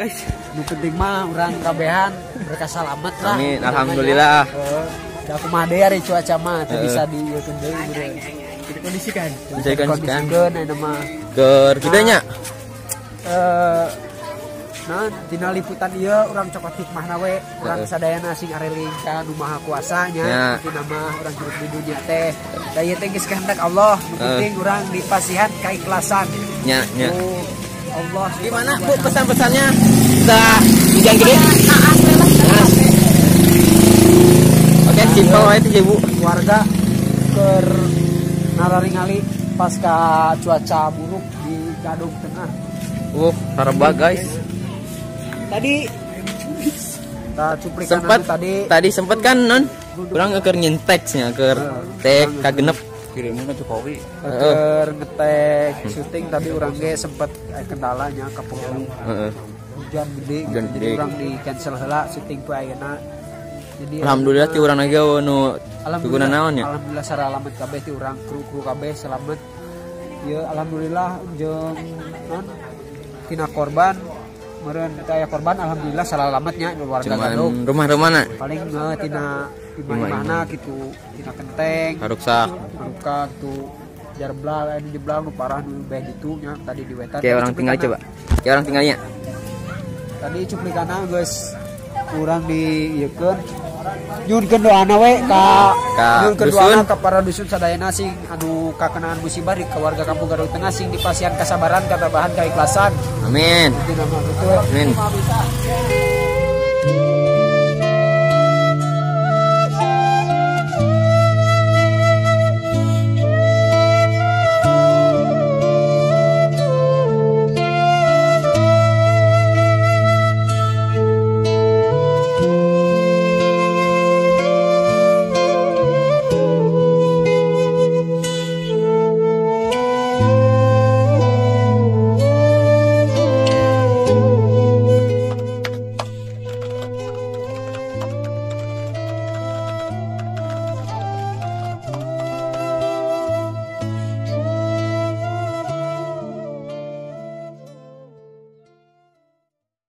guys. Nu penting mah urang kabehan berkah salamet lah. Amin, alhamdulillah. Heeh. Da kumaha deui ari cuaca mah teu bisa diieukeun deui meureun. Dikondisikan. Bisa dikondisikan. Dikondisikeun ayeuna mah. Keur kitu nya. Nah, dina liputan ieu urang cokot hikmahna we, urang sadayana sing areling ka Nu Maha Kuasa nya. Ya. Intina mah urang hirup di dunia teh. Da ieu teh geus kehendak Allah, nu penting urang dipasihan kaikhlasan. Nya, nya. Ku Allah. Gimana Bu pesan-pesannya setelah hujan gede? Naas we lah. Naas. Oke, simpel wae teh Bu. Warga keur nararingali pasca cuaca buruk di Gadog Tengah. Sareba guys. Tadi kita cuplikan Sempat anu tadi tadi sempat kan non urang keur nyentek nya keur tek kagenep Kirimin ke Jokowi. Keur ngetek syuting tadi urang ge sempet kendalanya kapengaruh Heeh. hujan gede gitu. Hujan Jadi gede. urang di cancel heula syuting poe ayeuna. Jadi Alhamdulillah ti urang lagi nu alhamdulillah guna naon ya. Alhamdulillah saralamet kabeh ti urang kru-kru kabeh selamat. Ya alhamdulillah jeung non tina korban meureun teu aya korban alhamdulillah salalametnya warga Gadog. Cuman rumah-rumahna Paling tina imah-imahna gitu, tina kenteng, haruksak. Maruka gitu, jarbla anu jeblang nu parah nu beh ditu nya tadi di wetan. Kayak orang tinggal coba. Kayak orang tinggalnya. Tadi cuplikanna geus urang diieukeun. Nyunkeun doana we ka nyunkeun dusun. Doana ka para dusun sadayana sing anu kakenaan musibah di keluarga Kampung Gadog Tengah sing dipasihan kasabaran, katabahan, kaikhlasan. Amin. Intina mah gitu. Amin.